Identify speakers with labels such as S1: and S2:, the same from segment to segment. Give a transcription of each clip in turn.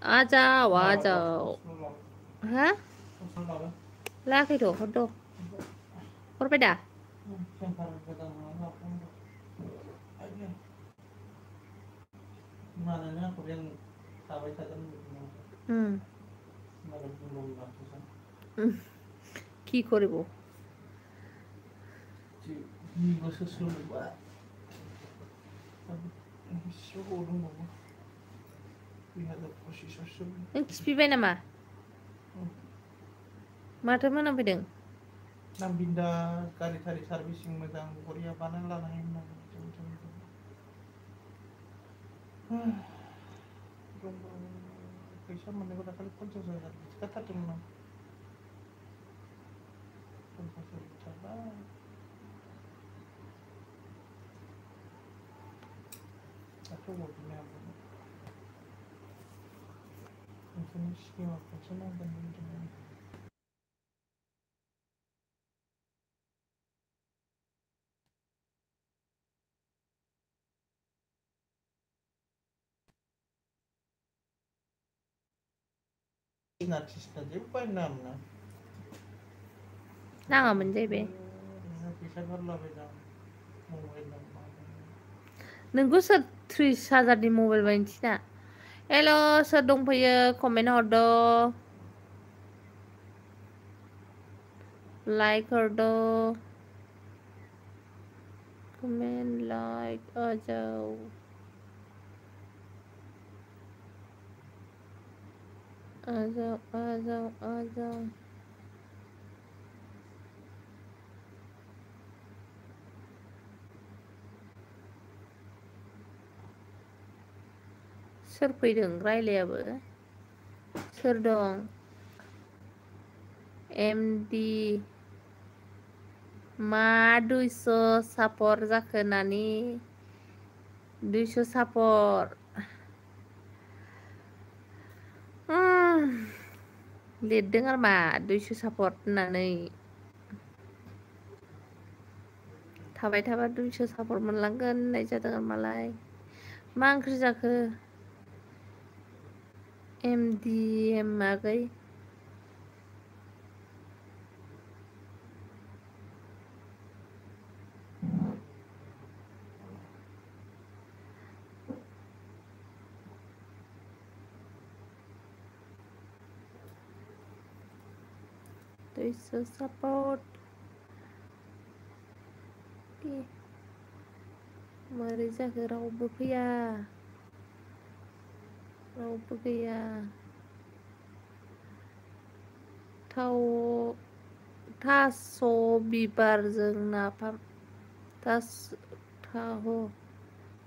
S1: आ जाओ आ जाओฮะलायाखैथ' हरद' हरबाय दा কি করব नों खिफिबाय नामा माथो मोनामफैदों
S2: नामबिन्दा गारि थारि सार्भिसिं मोजां बरिया बानायना लानो हायो फैसा मोननायखौ दाखालि 50,000 थिखाथारदोंमोन आं 50,000 थाखा दाथ' हरफिननो हागौमोन नोंसोरनि स्किमाव खनसे नांगोन होनदोंमोन आर्टिस्टना जेबो बायनो नाङामोन ना
S1: नाङामोन जाहैबाय
S2: फैसा गारलाबायदां मबाइल
S1: नोंखौ सोर 30,000नि मबाइल बायनो थिना हेल' सोर दंफैयो कमेन्ट हरद' लाइक हरद' कमेन्ट लाइक आ जाओ आ जाओ आ जाओ आ जाओ सोर फैदों रायलायाबो सोर दं एमडि मा 200 सापर जाखो नानि 200 सापर लिरदों आरो मा 200 सापर्ट होननानै थाबाय थाबा 200 सापर्ट मोनलांगोन होननाय जादों आरो मालाय मा ओंख्रि जाखो एमडिएम आगै There's a support. मारै जाखो रावबो फैया रावबो गैया थास' बिबारजों नाफाम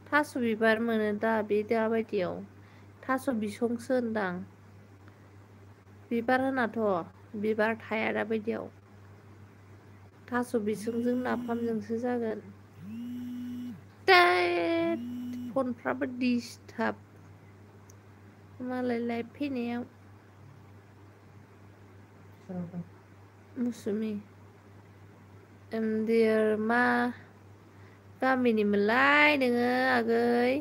S1: थास' बिबार मोनो दा बे दाबायदियाव थास' बिसंसो होनदां बिबार होनाथ' बिबार थाया दा बायदियाव थास' बिसंजों नाफामजोंसो जागोन फनफ्राबो डिस्टार्ब मालाय लाइभ फैनायाव मुसुमि एमडिआर मा गामिनिमोनलाय नोङो आगै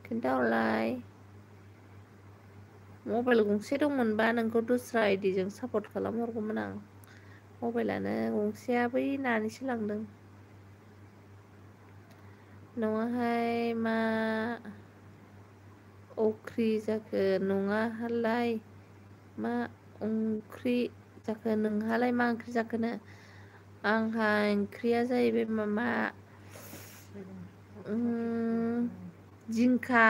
S1: खिन्थाहरलाय मबाइल गंसे दंमोनबा नोंखौ दस्रा आइडिजों सापर्ट खालामहरगौमोन आं मबाइलानो गंसेया बै नानिसो लांदों नङाहाय मा अख्रि जाखो नङाहालाय मा ओंख्रि जाखो नोंहालाय मा ओंख्रि जाखोनो आंहा ओंख्रिया जाहैबाय मामा जिंखा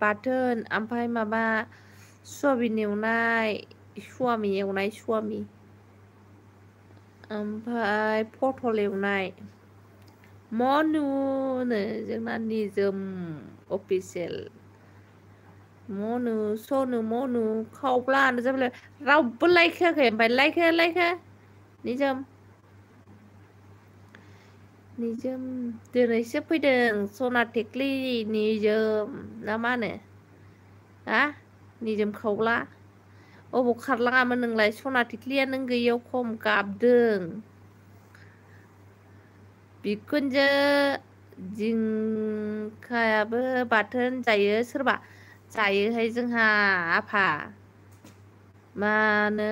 S1: बाथोन ओमफ्राय माबा सयाबिन एवनाय सुवामि एवनाय सुवामि ओमफ्राय पटल एवनाय मनुनो जोंना निजोम अफिसियेल मनु सनु मनु खावब्लानो जाबाय रावबो लाइक होआखै ओमफ्राय लाइक हो निजोम दिनैसो फैदों सना टेक्लि निजोम ना मा होनो निजोम खावब्ला अबाव खारलाङामोन नोंलाय सना टेक्लिया नों गैयियाव खम गाबदों बिखुनजो जिंखायाबो बाथोन जायो सोरबा जायोहाय जोंहा आफा मानो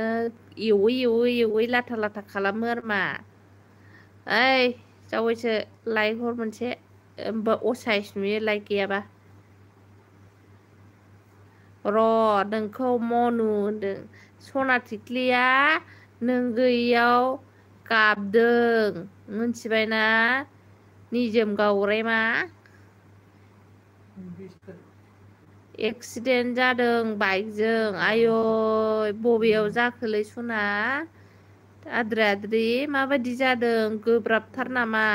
S1: एवै लाथा लाथा खालामो आरो मा ओइ जावैसो लाइक हर मोनसे असाइस नुयो लाइक गैयाबा र' नोंखौ मनु होनदों सना थिख्लिया नों गैयियाव गाबदों मिथिबायना निजोम गावरायमा एक्सिडेन्ट जादों बाइकजों आय' बबेयाव जाखोलै सना आद्रि माबायदि जादों गोब्राबथार नामा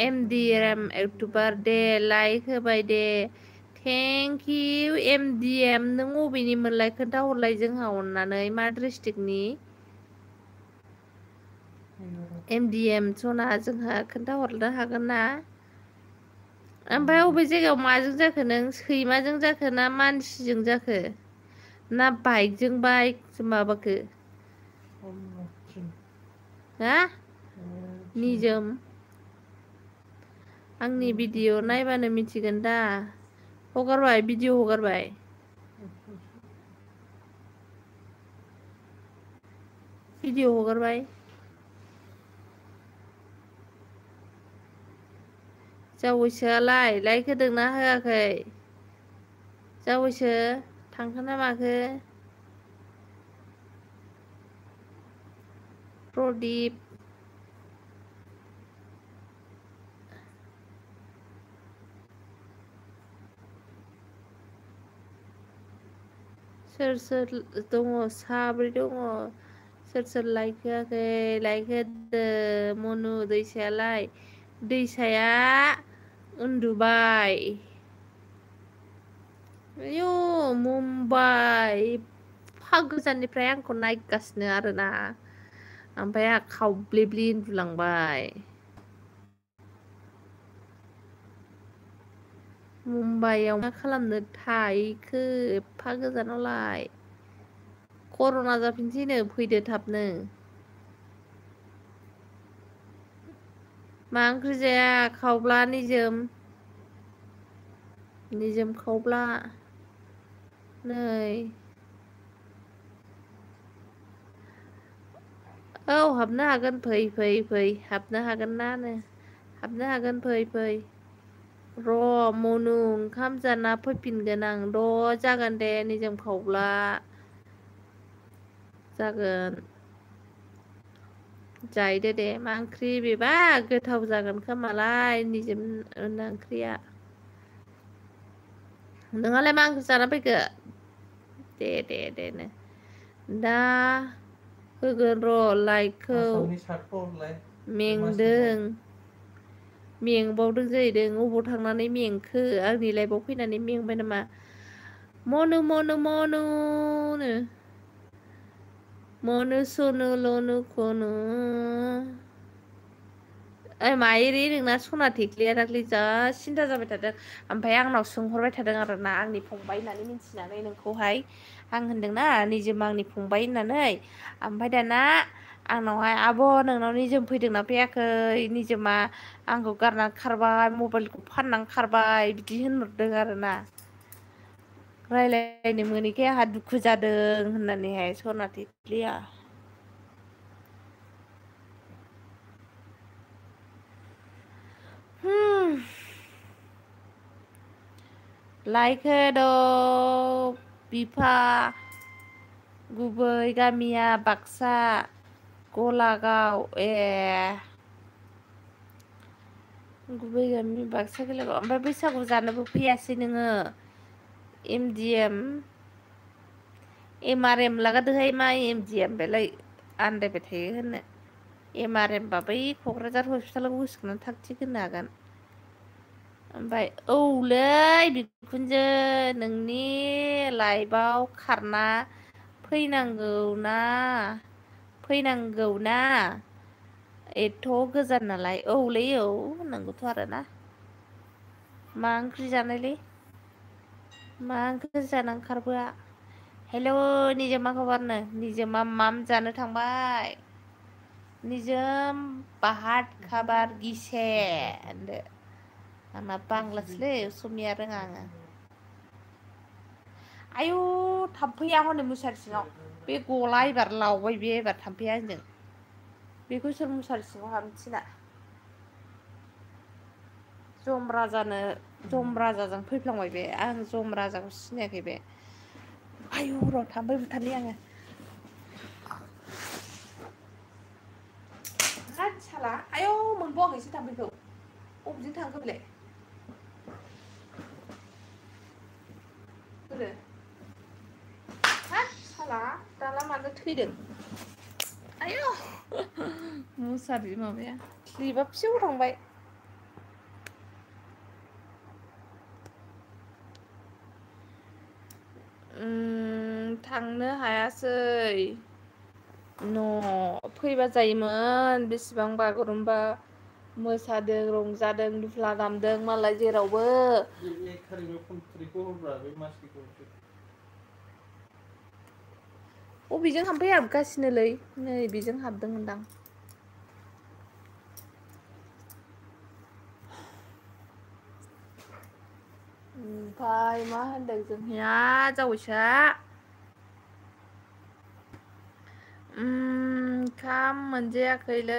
S1: MDM इउटुबार दे लाइक होबाय दे थेंक इउ MDM नों बबेनि मोनलाय खोन्थाहरलाय जोंहा अननानै मा डिस्ट्रिक्टनि MDM सना जोंहा खोन्थाहरनो हागोन ना ओमफ्राय अबे जायगायाव माजों जाखो नों सैमाजों जाखो ना मानसिजों जाखो ना बाइकजों बाइक माबाखो हा निजोम आंनि भिडिअ नायबानो मिथिगोन दा हगारबाय भिडिअ हगारबाय भिडिअ हगारबाय जावैसोआलाय लाइक होदोंना होआखै जावैसो थांखोना माखो प्रदीप सोर दङ साब्रै दङ सोर लाइक होआखै लाइक होदो मनु दैसायालाय दैसाया उन्दुबाय आयु मुम्बाइ एफा गोजाननिफ्राय आंखौ नायगासिनो आरोना ओमफ्राय आंहा खावब्लेब्लि उन्दुलांबाय मुम्बाइआव मा खालामनो थाहैखो एफा गोजानावलाय कर'ना जाफिनसैनो फैदो थाबनो मा ओंख्रि जाया खावब्ला निजोम खावब्ला नै औ हाबनो हागोन फै हाबनो हागोन ना हाबनो हागोन फै र' मनु ओंखाम जाना फैफिनगोन आं जागोन दे निजोम खावब्ला जागोन जाहैदो दे मा ओंख्रि बेबा गोथाव जागोन खोमालाय निजोम ओंख्रिया नोंहालाय मा ओंख्रि जाना फैखो दे दा होगोन र' लाइकखौ मेंबावदों जाहैदों अबाव थांनानै मेंखो आंनि लाइफआव फैनानै मेंबाय नामा मनु सनु लनु खनु माइरि नोंना सना थेख्लिया दाख्लै जा सिन्था जाबाय थादों ओमफ्राय आंनाव सोंहरबाय थादों आरोना आंनि फंबाय होननानै मिथिनानै नोंखौहाय आं होनदोंना निजोम आंनि फंबाय होननानै ओमफ्राय दाना आंनावहाय आब' नोंनाव निजोम फैदोंना फैयाखै निजोमा आंखौ गारनानै खारबाय मबाइलखौ फाननानै खारबाय बिदि होनहरदों आरोना रायलायनो मोनैखाय आंहा दुखु जादों होननानैहाय सना थेख्लिया लाइक होद' बिफा गुबै गामिया बाक्सा गलागाव गुबै गामि बाक्सा गलागाव ओमफ्राय बैसागु जानोबो फैयासै नोङो MRM लागादोहाय मा MDM बेलाय आन्दायबाय थायो होननो MRM बा बै क'क्राझार हस्पिटालाव गोसोखांनानै थाग थिग होनो हागोन ओमफ्राय औलै बिखुनजो नोंनि लाइफआव खारना फैनांगौ ना एथ' गोजान नालाय औलै औ होननांगौथ' आरोना मा ओंख्रि जानायलै मा ओंख्रि जानानै खारबोआ हेल' निजोम मा खबरनो निजोमा माम जानो थांबाय निजोम बाहात खाबार गिसे होनदो आंना बांलासोलै असमिया रोङा आङो आयु थाम्फैया हनै मुसारि सिङाव बे गला एबार लावबाय बे एबार थाम्फैया आंजों बेखौ सोर मुसारि सिङाव हाबनो थिना जम राजाजों फैफ्लांबाय बे आं जम राजाखौ सिनायाखै बे आयु र' थाम्फै बुथारनि आङो हाद साला आयौ मोनबावाखैसो थाम्फैखौ बबेजों थांखो बेलाय बोरो हाद साला दाला मानो थैदों आयौ मुसारि माबाया क्लिपआ फिसौ थांबाय थांनो हायासै न' फैबा जायोमोन बेसेबां बागुरुम्बा मोसादों रंजादों दुफ्ला दामदों मालाय जेरावबो अबेजों थाम्फै हाबगासिनोलै नै बेजों हाबदोंमोनदां ओमफ्राय मा होनदों जोंनिया जावैसोआ ओंखाम मोनजायाखैलै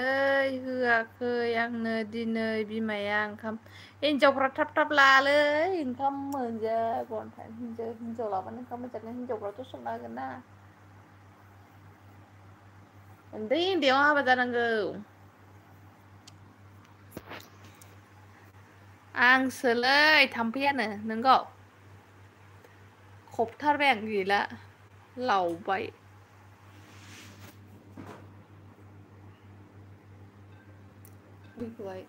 S1: होआखै आंनो दिनै बिमाया ओंखाम हिनजावफ्रा थाब थाब लालै ओंखाम मोनजागोन हिनजाव लाबानो ओंखाम मोनजागोन हिनजावफ्राथ' संनो हागोन ना उन्दै उन्दैयाव हाबा जानांगौ आंसोलै थाम्फैयानो नोंगौ खबथारबाय आं गैला लावबाय फैबाय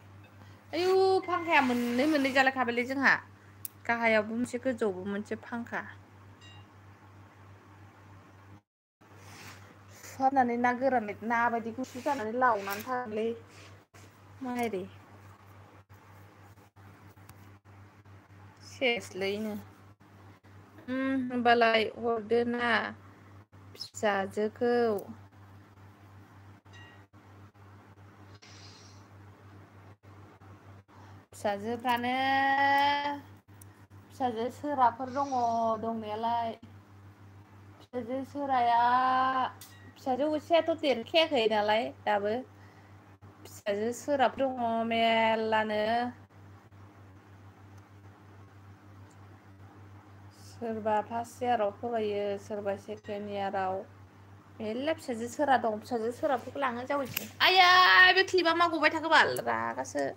S1: आयु फांखाया मोननै जालायखाबायलै जोंहा गाहायावबो मोनसे गोजौआवबो मोनसे फांखा सुहाबनानै ना गोरान ना बायदि गुसु जानानै लावनानै थागोनलै माइरि सेसलैनो होनबालाय हरदो ना फिसाजोखौ फिसाजोफ्रानो फिसाजो सोराफोर दङ दंनायालाय फिसाजो सोराया फिसाजो असेयाथ' देरखायाखै नालाय दाबो फिसाजो सोराफ दङ मेल्लानो सोरबा फार्स्ट इयाराव फरायो सोरबा सेकेन्ड इयाराव मेरला फिसाजो सोरा दं फिसाजो सोराफोरखौ लाङो जावैसो आइया बे क्लिपआ मा गबाय थाखो बाल रागासो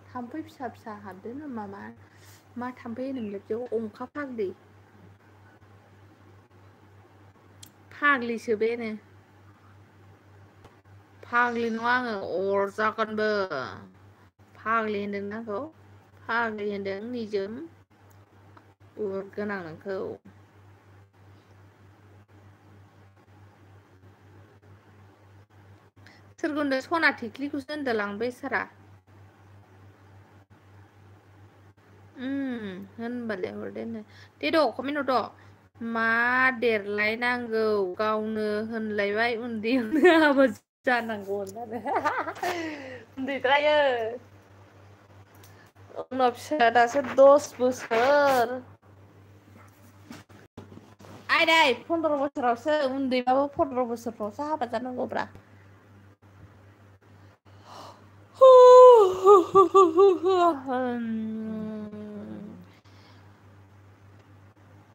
S1: थाम्फै फिसा फिसा हाबदों नामा मा थाम्फै होनोमोनलाय बेयाव अंखा फाग्लि फाग्लिसो बेनो फाग्लि नङा आङो अरजागोनबो फाग्लि होनदों आंखौ फाग्लि होनदों निजोम उरगोन आं नोंखौ सोरखौ होनदों सना थिख्लिखौसो होनदों बे सारा होनबालाय हरदो दे द' कमेन्ट हरद' मा देरलायनांगौ गावनो होनलायबाय उन्दैयावनो हाबा जानांगौ होननानै उन्दैद्रायो उनाव फिसाया दासो 10 बोसोर आइदै 15 बोसोरावसो उन्दैबाबो 15 बोसोरफ्रावसो हाबा जानांगौब्रा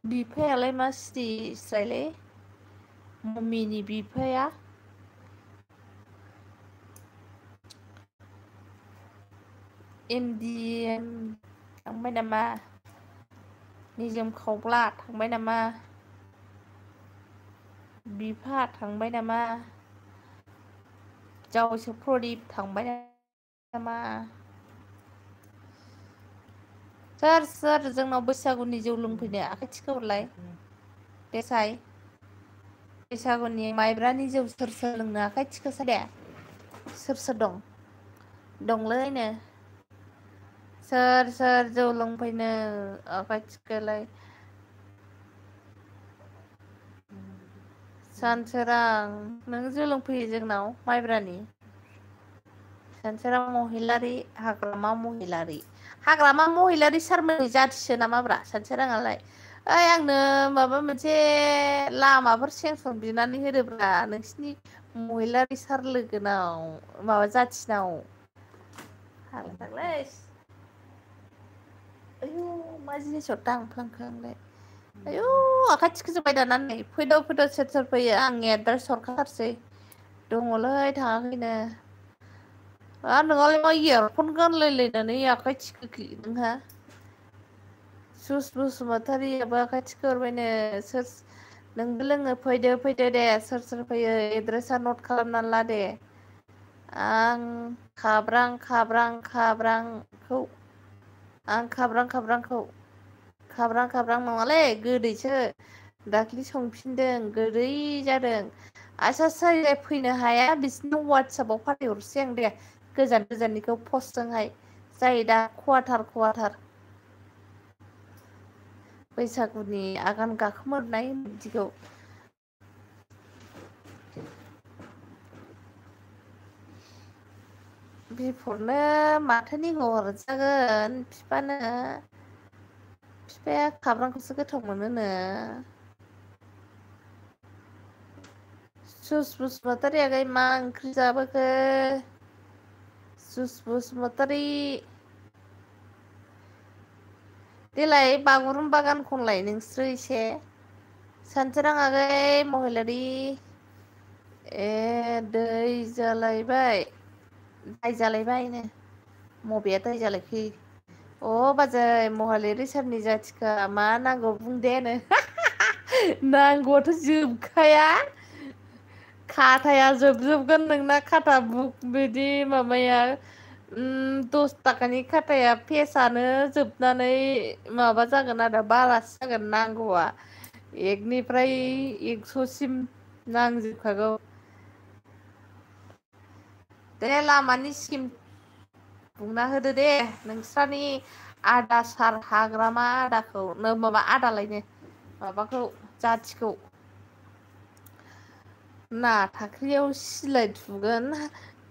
S1: बिफायालाय मा सिरिस्रायलै मम्मिनि बिफाया एमडिएम थांबाय नामा निजोम खावब्ला थांबाय नामा बिफा थांबाय नामा जावैसो प्रदीप थांबाय नामा सोर जोंनाव बैसागुनि जौ लोंफैनो आखाइ थिखोहरलाय देसाय बैसागुनि माइब्रानि जौ सोर लोंनो आखाइ थिखोसाय दे सोर दंलैनो सोर जौ लोंफैनो आखाइ थिखोलाय सानसोरां नों जौ लोंफैयो जोंनाव माइब्रानि सानसोरां महिलारि हाग्रामा महिलारि सारमोननि जाथिसो नामाब्रा सानसोराङालाय ओइ आंनो माबा मोनसे लामाफोर सेंसन बिनानै होदोब्रा नोंसिनि महिलारि सार लोगोनाव माबा जाथिनाव हालाय आयु मा जिनिसाव दांफ्लांखो आंलाय आयु आखाइ थिखोजोब्बाय दाना नै फैद' सोर सोर फैयो आं एड्रेस हरखाथारसै दङलै थाङाखैनो नोंहालाय मा इयारफन गानलायलायनानै आखाइ थिखोखो नोंहा सुस बसुमतारियाबो आखाइ थिखोहरबायनो सोर नोंबो लोङो फैदो दे सोर फैयो एड्रेसा नट खालामनानै ला दे आं खाब्रांखौ आं खाब्रां नङालै गोदैसो दाख्लि संफिनदों गोदै जादों जाय फैनो हाया बिसोरनो वाट्सएपाव फाथायहरसै आं दे गोजाननिखौ पस्टजोंहाय जायो दा खवाथार बैसागुनि आगान गाखोमोरनाय बिदिखौ बिफरनो माथोनि हरजागोन बिफाया खाब्रांखौसो गोथाव मोनोनो सुस बसुमतारी आगै मा ओंख्रि जाबोखो सुस बसुमतारी देलाय बागुरुम्बा गान खनलाय नोंसोरो एसे सानसोरां आगै महिलारि दै जालायबायनो मबेया दाय जालायखो बाजै महालिरि सारनि जाथिखा मा नांगौ बुंदेनो नांगौआथ' जोबखाया खाथाया जोबगोन नोंना खाथा बुक बिदि माबाया 10 थाखानि खाथाया फेसआनो जोबनानै माबा जागोन आरो बारासो जागोन नांगौआ 1निफ्राय 100सिम नांजोबखागौ दे लामानि स्किम बुंना होदो दे नोंस्रानि आदा सार हाग्रामा आदाखौ माबा आदालायनो माबाखौ जाथिखौ ना फाख्रियाव सिलाय थुगोन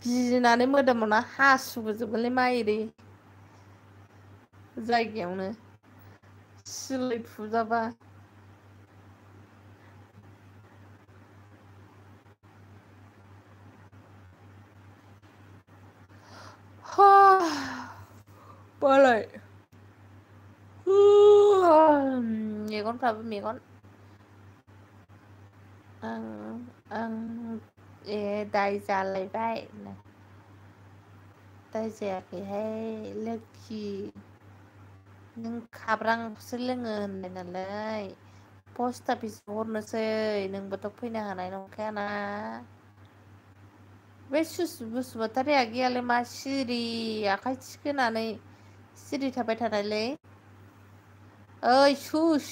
S1: गिनानै मोदोमावना हासुगोजोबगोनलै माइरि जायगायावनो सिलाय थुजाबा बालाय मेगनफ्राबो मेगन आं दाय जालायबाय दाय जायाखैहाय लोक्षि नों खाब्रांसो लोङो होनबाय नालाय पस्ट अफिसाव हरनोसै नोंबोथ' फैनो हानाय नंखायाना बे सुस बसुमतारी आगैयालाय मा सिरि आखाइ थिखोनानै सिरि थाबाय थानायलै ओइ सुस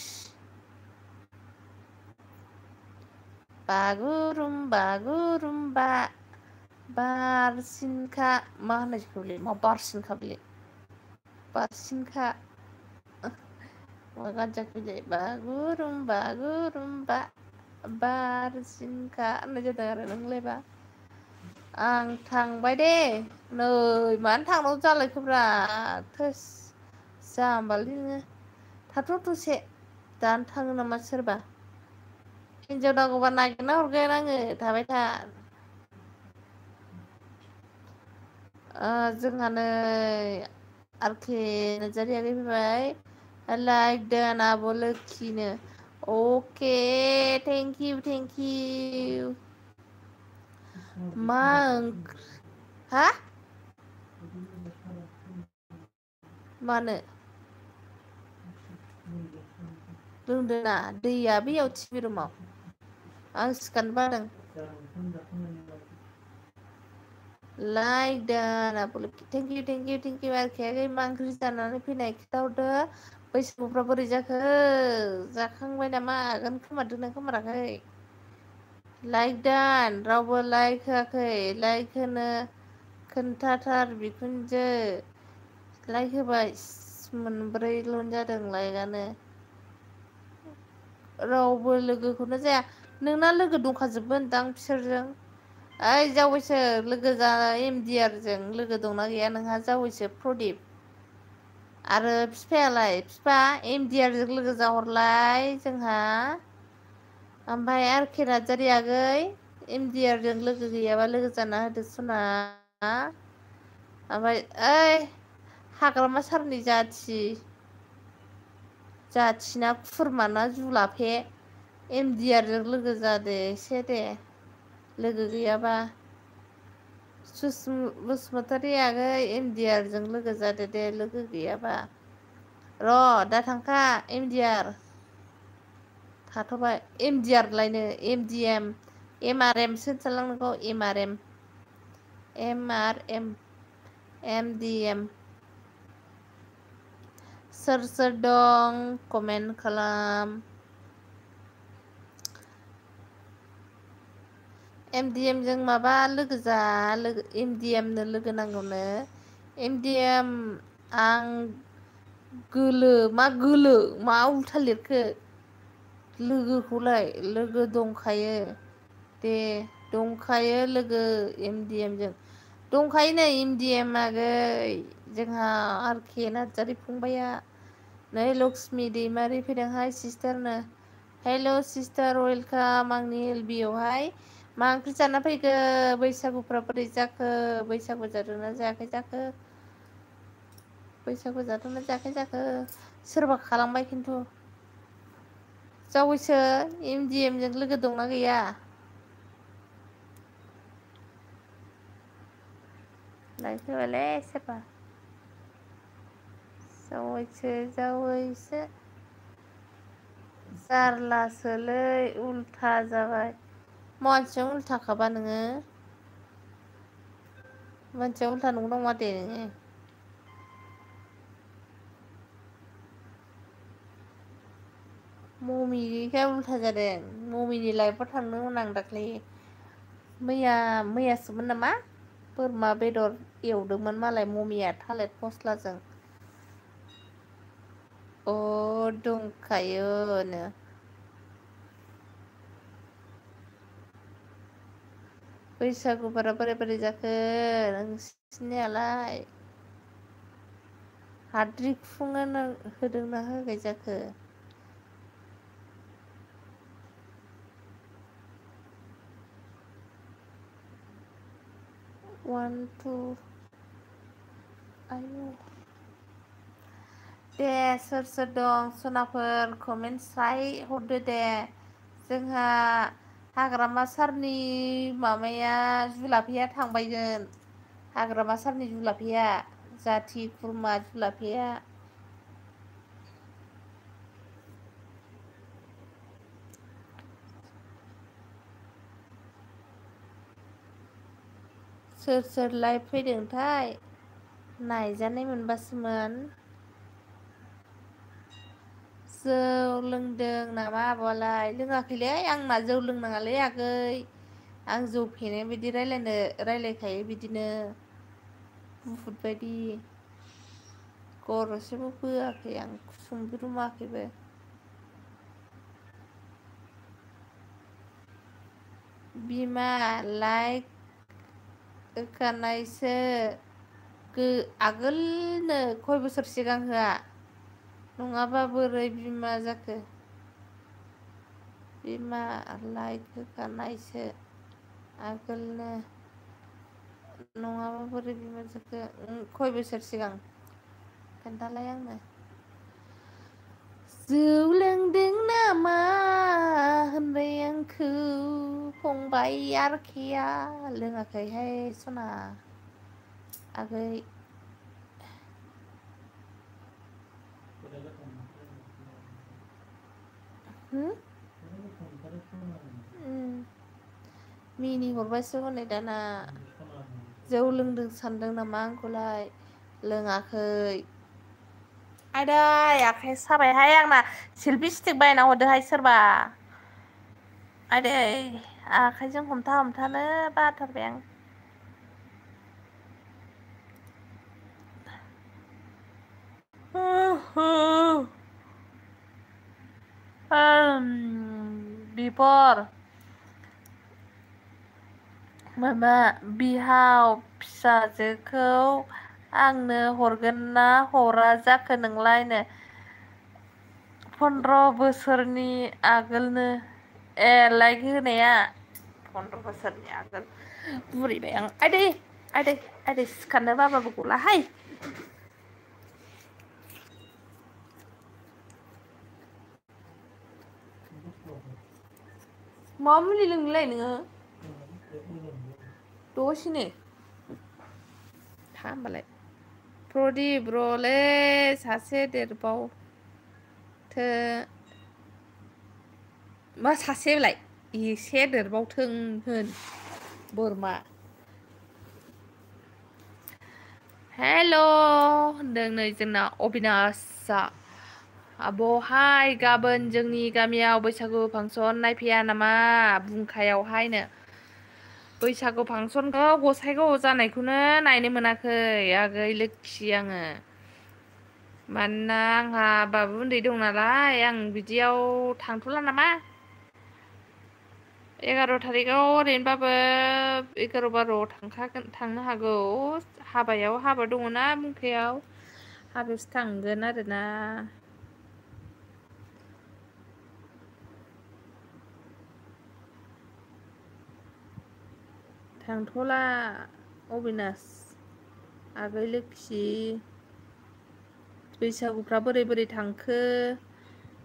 S1: बागुरुम्बा बारसिंखा मा होननायसोखौलै मा बारसिंखा बेलाय बारसिंखा मा गान जाखोलै बागुरुम्बा बारसिंखा होननाय जादों आरो नोंलायबा आं थांबाय दे नै मानो थांनांगौ जालायखोब्रा थोस जाम्बालै नोङो थाथ' दसे दानो थाङो नामा सोरबा हिनजाव नांगौबा नागिरना हरगोन आङो थाबाय था जोंहा नै आरके नार्जारि आगै फैबाय लाइक दोन आब' लोक्षिनो अके थेंकिउ मा हा मानो लोंदोना दैया बैयाव टिभि रुमाव आं सिखारनो बादों लाइक दोन आब' लोक्षि थेंकिउ आरके आगै मा ओंख्रि जानानै फैनाय खिथाहरदो बैसागुफ्रा बोरै जाखो जाखांबाय नामा खोमारदोंना खोमाराखै लाइक दान रावबो लाइक होआखै लाइक होनो खोन्थाथार बिखुनजो लाइक होबाय 4ल' जादों लाइकआनो रावबो लोगोखौनो जाया नोंना लोगो दंखाजोबगोन दां बिसोरजों ओइ जावैसो लोगो जा MDRजों लोगो दंना गैया नोंहा जावैसो प्रदीप आरो बिफायालाय बिफा MDRजों लोगो जाहरलाय जोंहा ओमफ्राय आरके नार्जारि आगै MDRजों लोगो गैयाबा लोगो जाना होदो सना ओमफ्राय ओइ हाग्रामा सारनि जाथिना खुरमाना जुलाफे MDRजों लोगो जादो एसे दे लोगो गैयाबा बसुमतारी आगै MDRजों लोगो जादो दे लोगो गैयाबा र' दा थांखा MDR थाथ'बाय MDR लायनो MDM MRM सोनसालां नोंखौ MRM MDM सोर सोर दं कमेन्ट खालाम MDMजों माबा लोगो जा MDMनो लोगो नांगौनो MDM आं मा उल्था लिरखो लोगोखौलाय लोगो दंखायो दे दंखायो लोगो MDMजों दंखायो नै MDM आगै जोंहा आरके नार्जारि फंबाया नै लक्ष्मि दैमारि फैदोंहाय सिस्टारनो हेल' सिस्टार वेलकाम आंनि LBयावहाय मा ओंख्रि जाना फैखो बैसागुफ्रा बोरै जाखो बैसागु जादोंना जायाखै जाखो बैसागु जादोंना जायाखै जाखो सोरबा खालामबाय खिन्थु जावैसो MDMजों लोगो दंना गैया लायफैबायलै सोरबा जावैसो जारलासोलै उल्था जाबाय मानसिया उल्थाखाबा नोङो मानसिया उल्था नंगौ नङा दे नोङो ममिनिखाय उल्था जादों ममिनि लाइफआव थांदोंमोन आं दाख्लै मैयासोमोन नामा बोरमा बेदर एवदोंमोन मालाय ममिया थालिर फस्लाजों अ दंखायोनो बैसागुफोरा बोरै जाखो नोंसिनियालाय हाद्रि खुफुङा होदोंना होआखै जाखो वान टु आयु दे सोर सोर दं सनाफोर कमेन्ट स्राय हरदो दे जोंहा हाग्रामा सारनि माबाया जुलाफेया थांबायगोन हाग्रामा सारनि जुलाफेया जाथि खुरमा जुलाफेया सोर सोर लाइभ फैदोंथाय नायजानाय मोनबासोमोन जौ लोंदों नामा आब'आलाय लोङाखैलै आंना जौ लोंनाङालै आगै आं जौ फेनाय बायदि रायलायखायो बिदिनो बुहुद बायदि गरसेबो बोआखै आं सुंज्रुमाखैबो बिमा लाइक होखानायसो आगोलनो खय बोसोर सिगां होआ नङाबा बोरै बिमा जाखो बिमा लाइक होखानायसो आगोलनो नङाबा बोरै बिमा जाखो खय बोसोर सिगां खोन्थालाय आंनो जौ लोंदों नामा होनबाय आंखौ फंबाय आरकेया लोङाखैहाय सना आगै मिनि हरबायसो हनै दाना जौ लोंदों सानदों नामा आंखौलाय लोङाखै आदै आखाइ साबायहाय आंना सेलफि स्टिक बायना हरदोहाय सोरबा आदै आखाइजों हमथानो बाथारबाय आं बिपर माबा बिहाव फिसाजोखौ आंनो हरगोन ना हरा जाखो नोंलायनो 15 बोसोरनि आगोलनो लाइक होनाया 15 बोसोरनि आगोल बुरैबाय आं आदै सिखारनो बाबाबो गलाहाय मा मुलि लोंनोलाय नोङो दसेनो था होमबालाय प्रदीप र'लै सासे देरबावथो मा सासेलाय एसे देरबावथों होन बोरमा हेल' होनदों नै जोंना अबिनाशआ आब'हाय गाबोन जोंनि गामियाव बैसागु फांसन नायफैया नामा बुंखायावहायनो बैसागु फांसनखौ गसाइगाव जानायखौनो नायनो मोनाखै आगै लोक्षि आङो मानोना आंहा बाबु उन्दै दं नालाय आं बिदियाव थांथ'ला नामा 11 थारिखआव ओरैनोबाबो 11-12 थांनो हागौ हाबायाव हाबा दङ ना मुंखायाव हाबायावसो थांगोन आरोना थांथ'ला अबिनाश आगै लोक्षि बैसागुफ्रा बोरै थांखो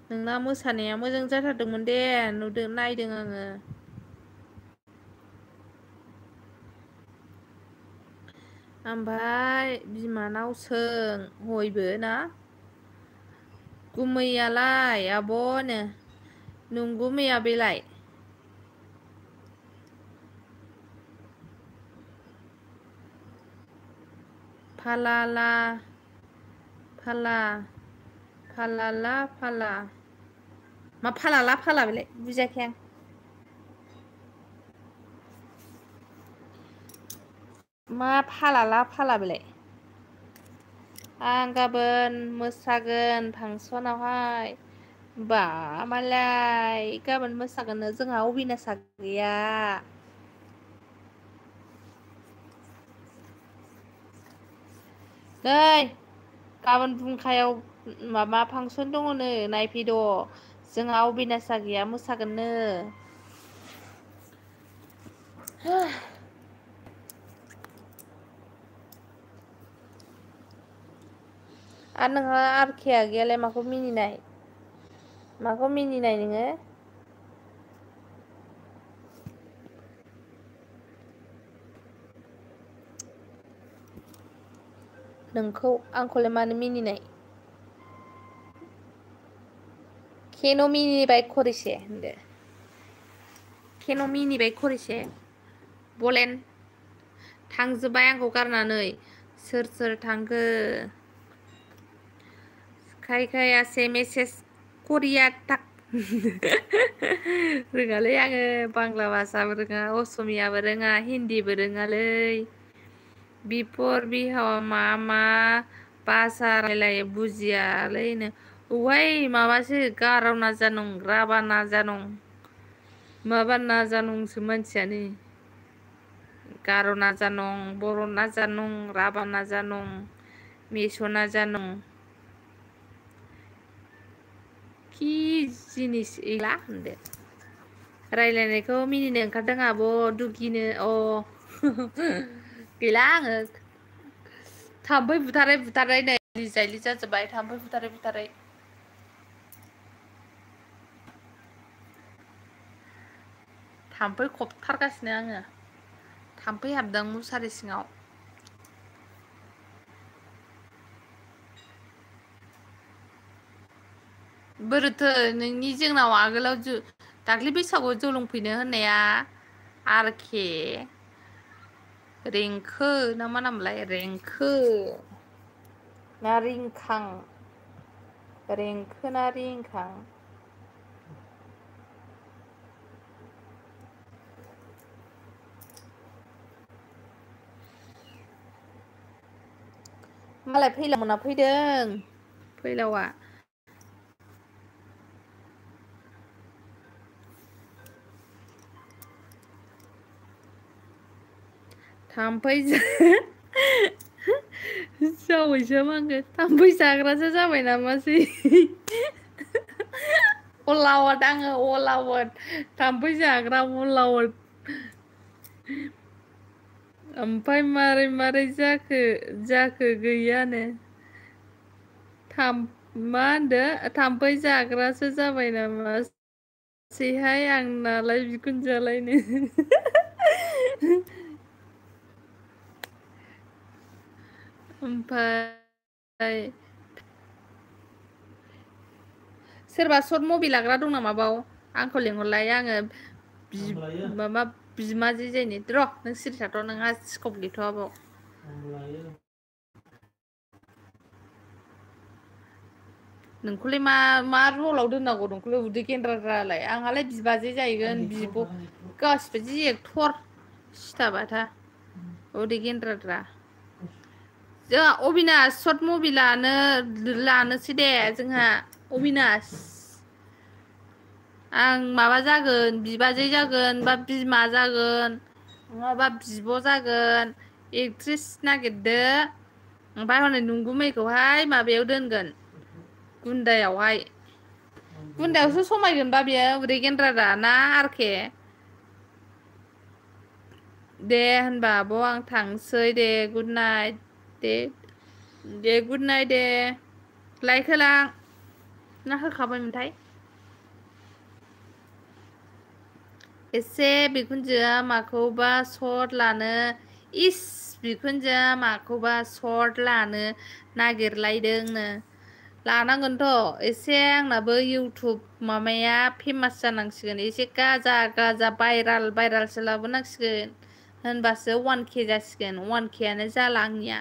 S1: नोंना मोसानाया मोजां जाथारदोंमोन दे नुदों नायदों आङो ओमफ्राय बिमानाव सों हयबो ना गुमैयालाय आब'नो नोंगुमैया बेलाय फाला मा फाला बेलाय बुजियाखै आं मा फाला बेलाय आं गाबोन मोसागोन फांसनावहाय बा मालाय गाबोन मोसागोननो जोंहा अबिनाशा गैया नै गाबोन बुंखायाव माबा फांसन दङनो नायफैद जोंहा अबिनाशा गैया मोसागोननो आरो नोंहा आरखेया गैयालाय माखौ मिनिनाय नोङो नोंखौ आंखौलाय मानो मिनिनाय केन' मिनिबाय खरिसे होनदो केन' मिनिबाय खरिसे बलेन थांजोब्बाय आंखौ गारनानै सोर थांखो खायसे मेसेज करिया टाक रोङालै आङो बांला भाषाबो रोङा असमियाबो रोङा हिन्दीबो रोङालै बिफर बिहावा मा भाषा रायलायो बुजियालैनो औहाय माबासो गाराव ना जानं राभा ना जानं माबा ना जानंसो मानसियानो गार' ना जानं बर' ना जानं राभा ना जानं मेस' ना जानं कि जिनिस एला होनदो रायलायनायखौ मिनिनो ओंखारदों आब' दुगिनो गैला आङो थाम्फै बुथारै नै लिजायलि जाजोब्बाय थाम्फै बुथारै थाम्फै खबथारगासिनो आङो थाम्फै हाबदों मुसारि सिङाव बोरोथो नोंनि जोंनाव आगोलाव दाख्लै बैसागुआव जौ लोंफैनो होननाया आरके रेंखो ना मा नामलाय रेंखो ना रिंखां रेंखो ना रिंखां मालाय फैलाव मोना फैदों फैलावआ थाम्फै जावैसो मांगो थाम्फै जाग्रासो जाबाय नामासै अलावद आङो अलावद थाम्फै जाग्रा अलावद ओमफ्राय मारै जाखो गैयानो मा होनदो थाम्फै जाग्रासो जाबाय नामासैहाय आंनालाय बिखुनजोआलायनो ओमफ्राय सोरबा सर्ट मुभि लाग्रा दं नामा बाव आंखौ लिंहरलाय आङो माबा बिमाजै जायनि र' नों सिरि थाथ' नोंहा स्कप गैथ'आ बाव नोंखौलाय मा रलाव दोननांगौ नोंखौलाय उदै गेन्द्राद्रालाय आंहालाय बिबाजै जाहैगोन बिब' गासिबो जि एक्टर सिथाबाथा उदै गेन्द्राद्रा जोंहा अबिनाश सर्ट मुभि लानोसै दे जोंहा अबिनाश आं माबा जागोन बिबाजै जागोन बा बिमा जागोन नङाबा बिब' जागोन एक्ट्रिस नागिरदो ओमफ्राय हनै नंगुमैखौहाय माबायाव दोनगोन गुन्दायावहाय गुन्दायावसो समायगोनबा बेयो उदै गेन्द्रादा ना आरके दे होनबा आब' आं थांसै दे गुड नाइट दे गुड नाइट दे लाइक होलां ना होखाबायमोनथाय एसे बिखुनजोआ माखौबा सर्ट लानो इस बिखुनजोआ माखौबा सर्ट लानो नागिरलायदोंनो लानांगोनथ' एसे आंनाबो इउटुब माबाया फेमास जानांसिगोन एसे गाजा भाइरालसो लाबोनांसिगोन होनबासो 1K जासिगोन 1Kआनो जाला आंनिया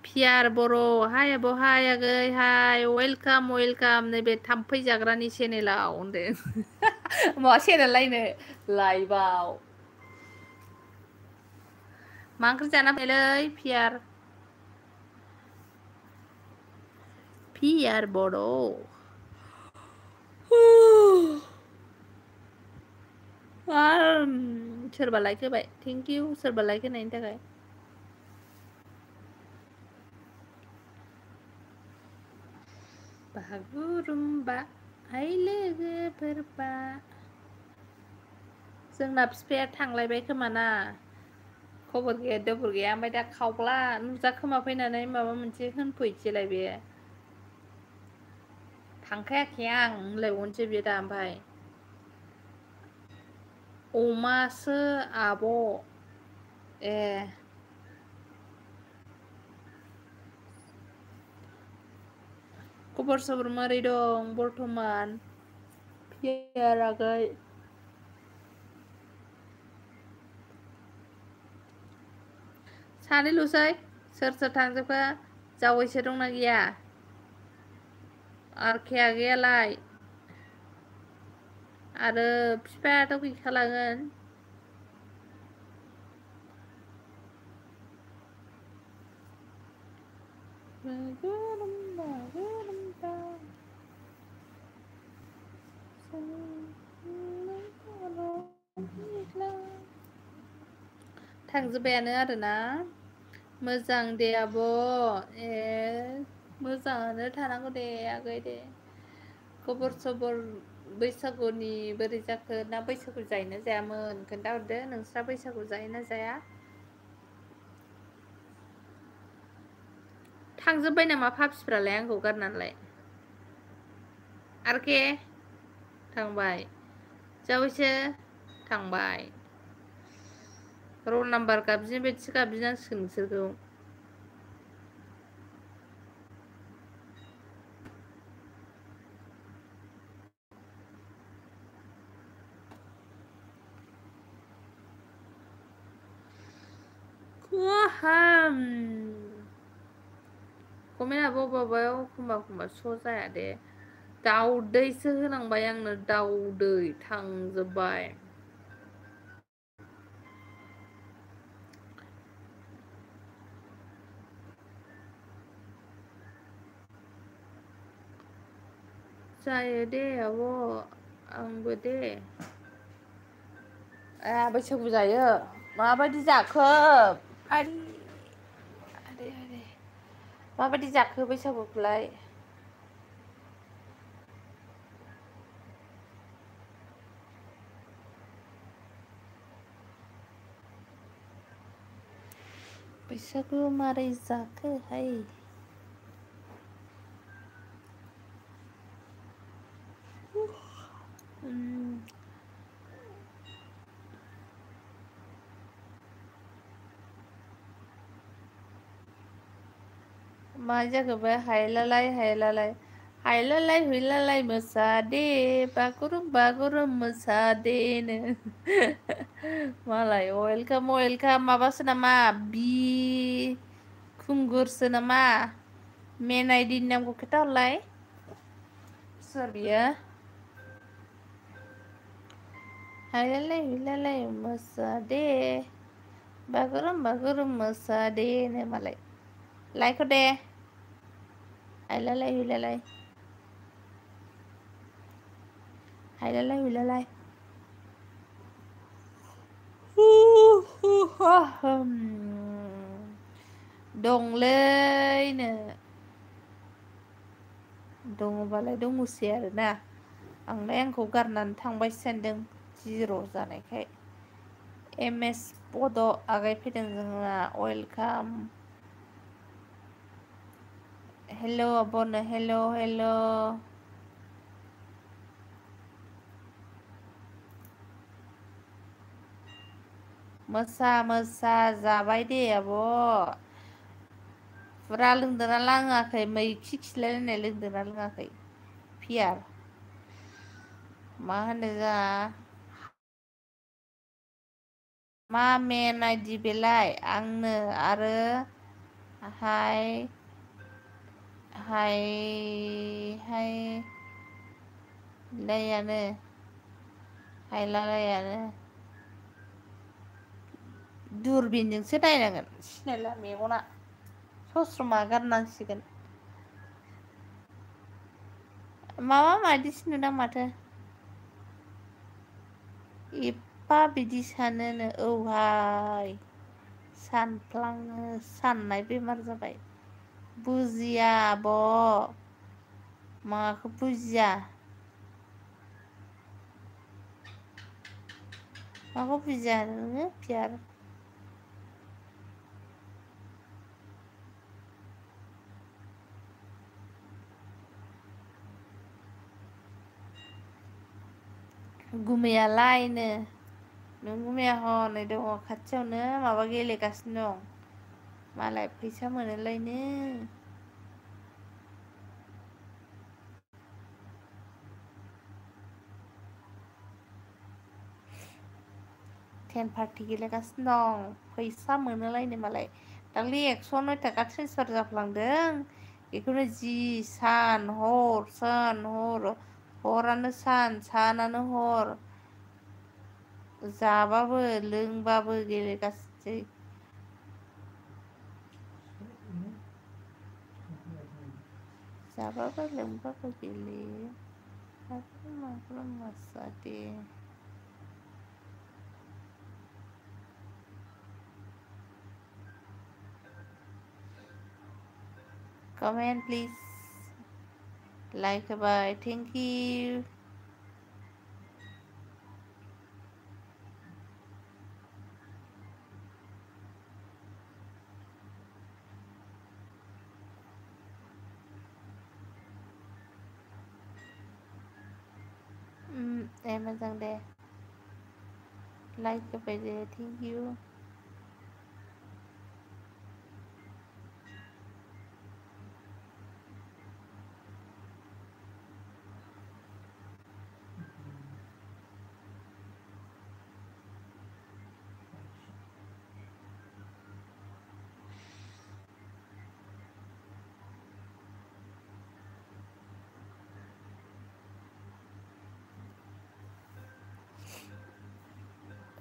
S1: पियार बर' हाय आब' हाय आगै हाय वेलकाम नैबे थाम्फै जाग्रानि चेनेलाव होनदों माबा चेनेल लायनो लाइभआव मा ओंख्रि जाना फैलै पियार बर' सोरबा लाइक होबाय थेंक इउ सोरबा लाइक होनायनि थाखाय बागुरुम्बा हाय लोगोफोरबा जोंना बिफाया थांलायबाय खोमाना खबर गैया दबर गैया ओमफ्राय दा खावब्ला नुजा खोमा फैनानै माबा मोनसे होनफैसैलाय बे थांखायाखै आं होनलायबावनोसै बे दा ओमफ्राय अमासो आब' ए खबर सबर मारै दं बर्थमान पियार आगै सानैल'सै सोर थांजोबखो जावैसो दंना गैया आरके आगैयालाय आरो बिफायाथ' गैखालागोन थांजोब्बायानो आरोना मोजां दे आब' ए मोजाङानो थानांगौ दे आगै दे खबर सबर बैसागुनि बोरै जाखो ना बैसागु जायोना जायामोन खोन्थाहरदो नोंस्रा बैसागु जायोना जाया थांजोब्बाय नामा पापिफ्रालाय आंखौ गारनानैलाय आरके थांबाय जावैसो थांबाय रल नाम्बार गाबज्रिनाय बायदिसो गाबज्रिनांसिगोन नोंसोरखौ कमेन्टआबो अबावबायाव एखमबा श' जाया दे दाउदैसो होनांबाय आंनो दाउदै थांजोब्बाय जायो दे आब' आंबो दे बैसागु जायो माबायदि जाखो आरे आरे आरे माबायदि जाखो बैसागुखौलाय बैसागु मारै जाखोहाय मा जाखो बे हायलालाय हायलालाय हायलालाय हुइलालाय मोसादे बागुरुम बागुरुम मोसादेनो मालाय वेलकाम वेलकाम माबासो नामा बि खुंगुरसो नामा मेन आइडिनि नामखौ खिथाहरलाय सोर बियो हायलालाय हुइलालाय मोसादे बागुरुम बागुरुम मोसादेनो मालाय लाइक दे हायलालाय हुइलालाय हायलालाय हुइलालाय दंलैनो दङबालाय दङसै आरोना आंलाय आंखौ गारनानै थांबायसो सानदों जिर' जानायखाय एम एस बड' आगाय फैदों जोंना वेलकाम हेल' आब'नो हेल' हेल' मोसा मोसा जाबाय दे आब' फुरा लोंदोंना लाङाखै मैखि खिलायलायनाय लोंदोंना लोङाखै पियार मा होनो जोंहा मा मेन आइडि बेलाय आंनो आरो हाय हाय हाय लायानो हायलालायानो दुरबिनजोंसो नायनांगोन सिनायला मेगना सस्रमा गाननांसिगोन माबा मायदिसो नुदां माथो एफा बिदि सानोनो औहाय सानफ्लाङो साननाय बेमार जाबाय बुजिया आब' माखौ बुजिया माखौ बुजिया नोङो पियार गुमैयालायनो नों गुमैया हनै दङ खाथियावनो माबा गेलेगासिनो दं मालाय फैसा मोनोलायनो टेन पार्टि गेलेगासिनो दं फैसा मोनोलायनो मालाय दाख्लै 109 थाखा ट्रेन्सफार जाफ्लांदों बेखौनो जि सान हर हरानो सान सानानो हर जाबाबो लोंबाबो गेलेगासिनोसै जाबाबो लोंबाबो गेलेयो बागुरुम बागुरुम मोसादे कमेन्ट प्लिज लाइक होबाय थेंक इउ दे मोजां दे लाइक होबाय दे थेंक इउ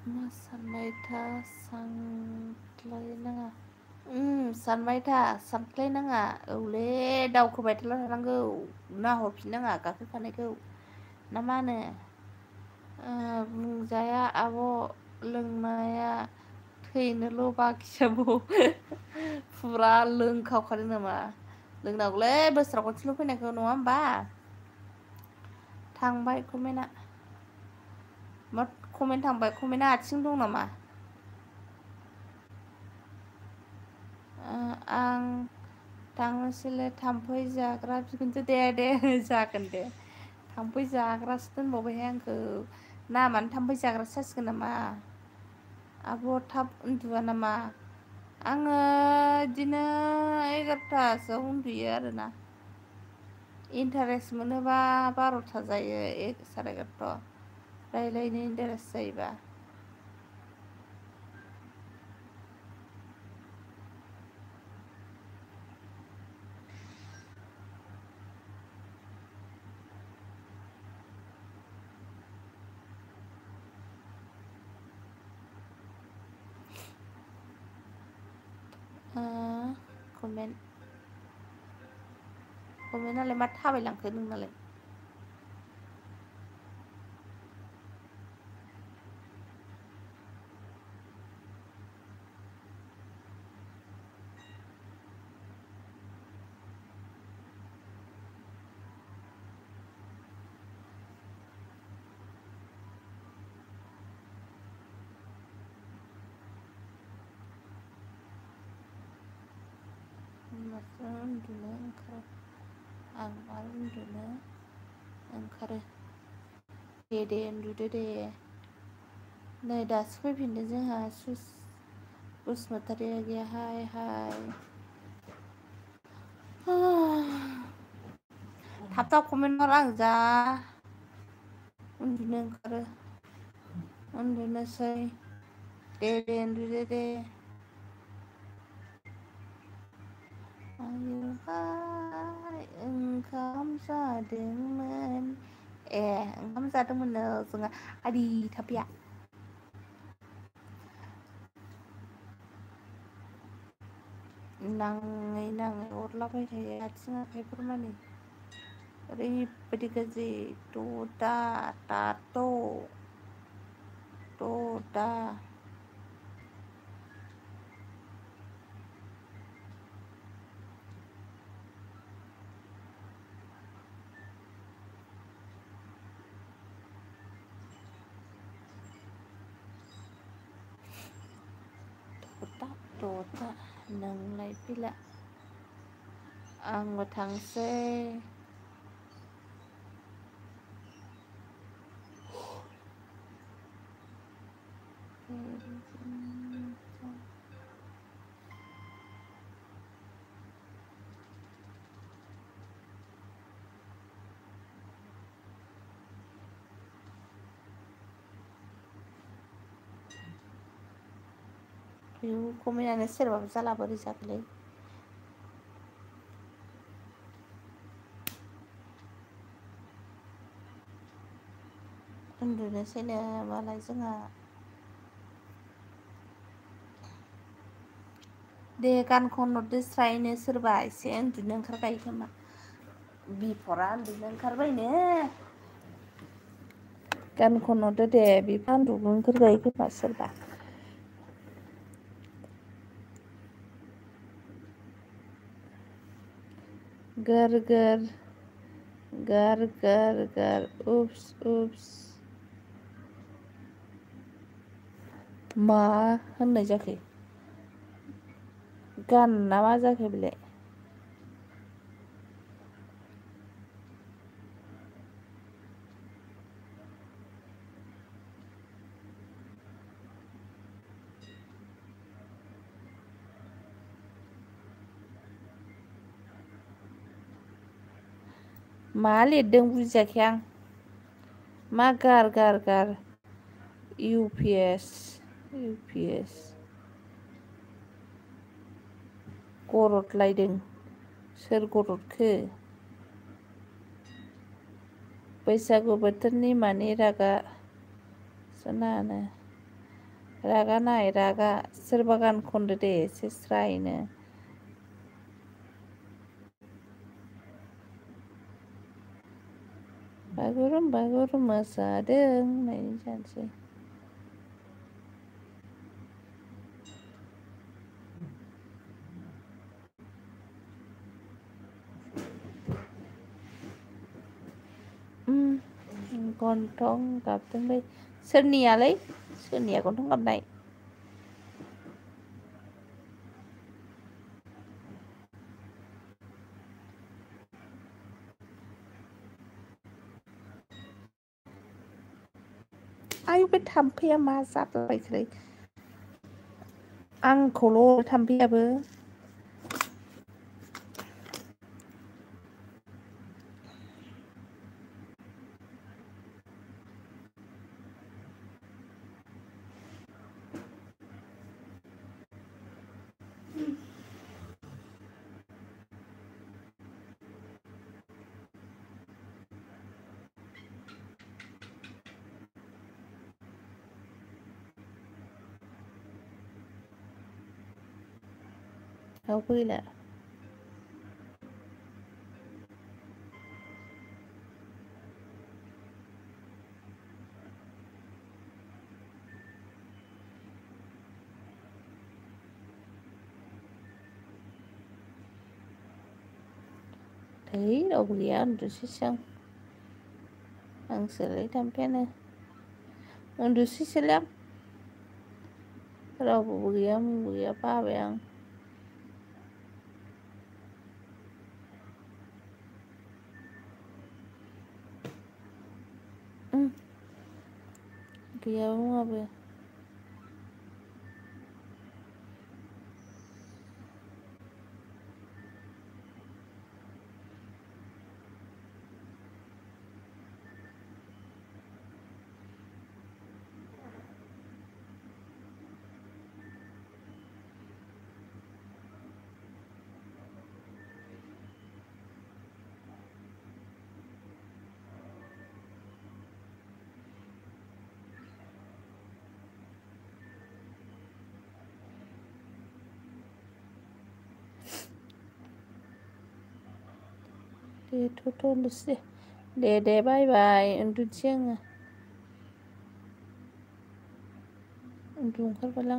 S1: मा सानबाय था सानख्लायनाङा सानबाय था सानख्लायनाङा औलै दावखोबाय थानांगौ नाहरफिननाङा गाखोखानायखौ ना मा होनो बुंजाया आब' लोंनाया थैनोल' बाखि जाबावो फुरा लोंखावखादों नामा लोंनांगौलै बोसोराव खनसेल' फैनायखौ नङा होमबा थांबाय कमेन्टआ मा कमेन्ट थांबाय कमेन्टआ आथिं दं नामा आं थांनोसैलै थाम्फै जाग्रा बिखुनजो दे जागोन दे थाम्फै जाग्रासो दोनबावबायहाय आंखौ नामानो थाम्फै जाग्रासो जासिगोन नामा आब' थाब उन्दुआ नामा आङो बिदिनो 11थासोआव उन्दुयो आरोना इन्टारेस्ट मोनोबा 12था जायो 11:30 रायज्लायनो इन्टारेस्ट जायोबा कमेन्टआलाय मा थाबायलांखो नोंनालाय उन्दुनो ओंखारो आं आरो उन्दुनो ओंखारो दे उन्दुदो दे नै दासो फैफिनदों जोंहा बसुमतारिया गैया हाय थाब कमेन्ट हर आं जा उन्दुनो ओंखारो उन्दुनोसै दे उन्दुदो दे आयोहाय ओंखाम जादोंमोन ओंखाम जादोंमोननो जोंहा आदै थाफैया नाङै अरलाबाय थायो आथिं आखाइफोर मानि ओरैबायदि गाज्रि दाथ' नोंलाय फैला आंबो थांसै कमेन्टआनो सेरबाबो जाला बोरै जाखोलै उन्दुनोसैनो मालाय जोंहा दे गान खनहरदो स्रायनो सोरबा एसे उन्दुनो ओंखारगायो खोमा बिफरा उन्दुनो ओंखारबायनो गान खनहरदो दे बिफा उन्दुनो ओंखारगायो खोमा सोरबा गार उप्स मा होननाय जाखो गान ना मा जाखो बेलाय मा लिरदों बुजियाखै आं मा गार UPS गरदलायदों सोर गरदखो बैसागु बोथोरनि मानि रागा सोनानो रागा नाय रागा सोरबा गान खनदो दे एसे स्रायनो बागुरुम मोसादों होननायनि जानोसै गन्थं गाबदोंलै सोरनियालै सोरनिया गन्थं गाबनाय आयु बे थाम्फैया मा जालाबायखोलै आंखौल' थाम्फैयाबो रावबो गैला रावबो गैया उन्दुसैसो आं आंसोलाय थाम्फैयानो उन्दुसैसोलै आं रावबोबो गैया मुंबो गैया बाबाय आं गैयाबो मुङाबो दे थ' उन्दुसै दे बाय बाय उन्दुसै आङो उन्दुनो ओंखारबायलां